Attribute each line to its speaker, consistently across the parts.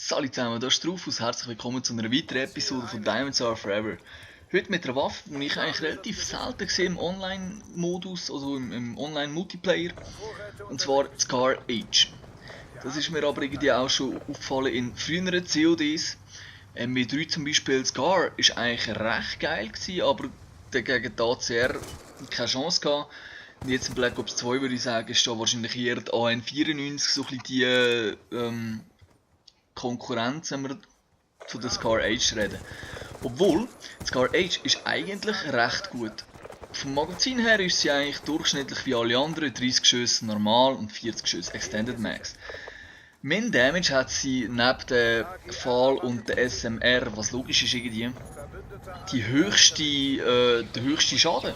Speaker 1: Salut zusammen, da ist Rufus. Herzlich willkommen zu einer weiteren Episode von Diamonds Are Forever. Heute mit einer Waffe, die ich eigentlich relativ selten sehe im Online-Modus, also im Online-Multiplayer. Und zwar Scar H. Das ist mir aber irgendwie auch schon aufgefallen in früheren CODs. MW3 zum Beispiel, Scar ist eigentlich recht geil gewesen, aber gegen die ACR keine Chance gehabt. Und jetzt in Black Ops 2 würde ich sagen, ist da wahrscheinlich eher die AN94 so ein bisschen die Konkurrenz, wenn wir zu der Scar H reden. Obwohl, Scar H ist eigentlich recht gut. Vom Magazin her ist sie eigentlich durchschnittlich wie alle anderen, 30 Schüsse normal und 40 Schüsse Extended Max. Min Damage hat sie neben der Fall und der SMR, was logisch ist irgendwie, der höchste Schaden.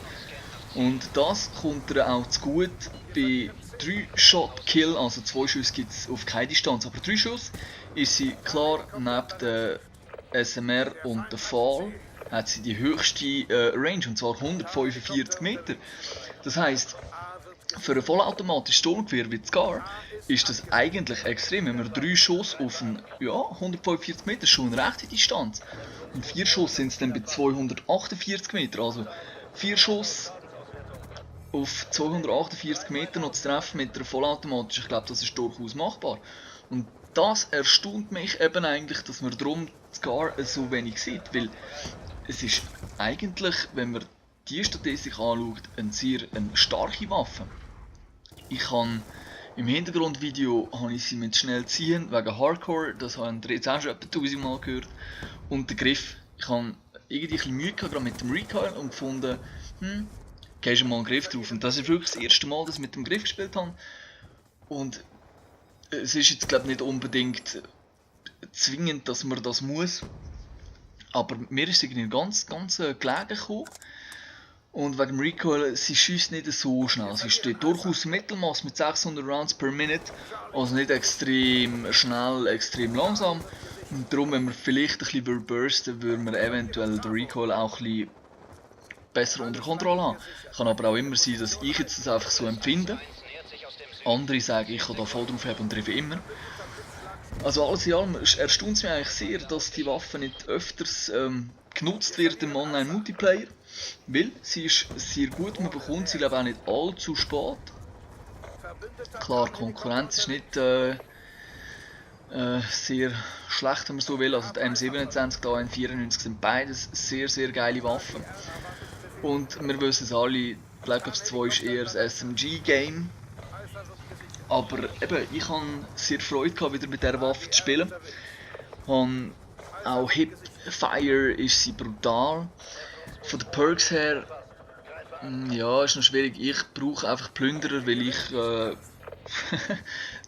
Speaker 1: Und das kommt ihr auch zu gut bei 3-Shot-Kill, also 2 Schüsse gibt es auf keine Distanz, aber 3 Schuss ist sie klar neben der SMR und der Fall hat sie die höchste Range, und zwar 145 Meter. Das heisst, für ein vollautomatisches Sturmgewehr wie Scar ist das eigentlich extrem, wenn man 3 Schuss auf 145 Meter, schon eine rechte Distanz. Und 4 Schuss sind es dann bei 248 Meter, also 4 Schuss auf 248 Meter noch zu treffen mit einer vollautomatischen, ich glaube, das ist durchaus machbar. Und das erstaunt mich eben eigentlich, dass man darum Scar so wenig sieht, weil es ist eigentlich, wenn man die Statistik anschaut, eine sehr starke Waffe. Ich habe im Hintergrundvideo ich sie mit schnell ziehen wegen Hardcore, das haben ihr jetzt auch schon etwa 1000 Mal gehört. Und der Griff, ich habe irgendwie ein bisschen Mühe gehabt, gerade mit dem Recoil, und gefunden, gehst du mal einen Griff drauf. Und das ist wirklich das erste Mal, dass ich mit dem Griff gespielt habe. Und es ist jetzt, glaube ich, nicht unbedingt zwingend, dass man das muss. Aber mir ist es irgendwie ganz gelegen gekommen. Und wegen dem Recoil, sie schießt nicht so schnell. Sie steht durchaus im Mittelmaß mit 600 Rounds per Minute. Also nicht extrem schnell, extrem langsam. Und darum, wenn wir vielleicht ein bisschen bursten, würden wir eventuell den Recoil auch ein bisschen besser unter Kontrolle haben. Kann aber auch immer sein, dass ich jetzt das einfach so empfinde. Andere sagen, ich kann da voll drauf haben und treffe immer. Also alles in allem erstaunt es mich eigentlich sehr, dass die Waffe nicht öfters genutzt wird im Online-Multiplayer. Weil sie ist sehr gut, man bekommt sie glaube auch nicht allzu spät. Klar, Konkurrenz ist nicht sehr schlecht, wenn man so will. Also die M27 und die M94 sind beides sehr geile Waffen. Und wir wissen es alle, Black Ops 2 ist eher das SMG-Game. Aber eben, ich hatte sehr Freude gehabt, wieder mit dieser Waffe zu spielen. Auch Hipfire ist sie brutal. Von den Perks her, ja, ist noch schwierig. Ich brauche einfach Plünderer, weil ich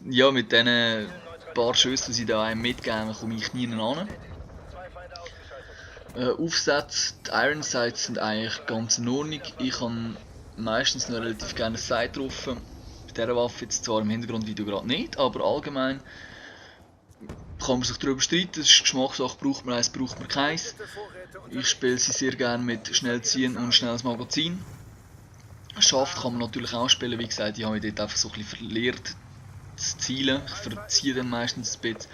Speaker 1: ja, mit diesen paar Schüssen, die sie da einem mitgeben, komme ich nie an. Aufsätze, die Iron Sights sind eigentlich ganz in Ordnung. Ich habe meistens noch relativ gerne eine Sight getroffen. Bei dieser Waffe jetzt zwar im Hintergrundvideo gerade nicht, aber allgemein kann man sich darüber streiten. Das ist Geschmackssache, braucht man eins, braucht man keins. Ich spiele sie sehr gerne mit schnell ziehen und schnelles Magazin. Schaft kann man natürlich auch spielen, wie gesagt, ich habe mich dort einfach so ein bisschen verlehrt zu zielen. Ich verziehe dann meistens ein bisschen.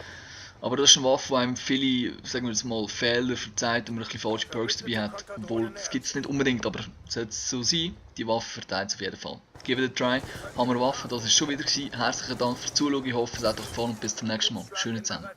Speaker 1: Aber das ist eine Waffe, die einem viele, sagen wir jetzt mal, Fehler verzeiht und man ein bisschen falsche Perks dabei hat. Obwohl, das gibt es nicht unbedingt, aber sollte es so sein, die Waffe verteilt es auf jeden Fall. Give it a try. Hammer Waffe, das war schon wieder gewesen. Herzlichen Dank fürs Zuschauen, ich hoffe es hat euch gefallen und bis zum nächsten Mal. Schönen zusammen.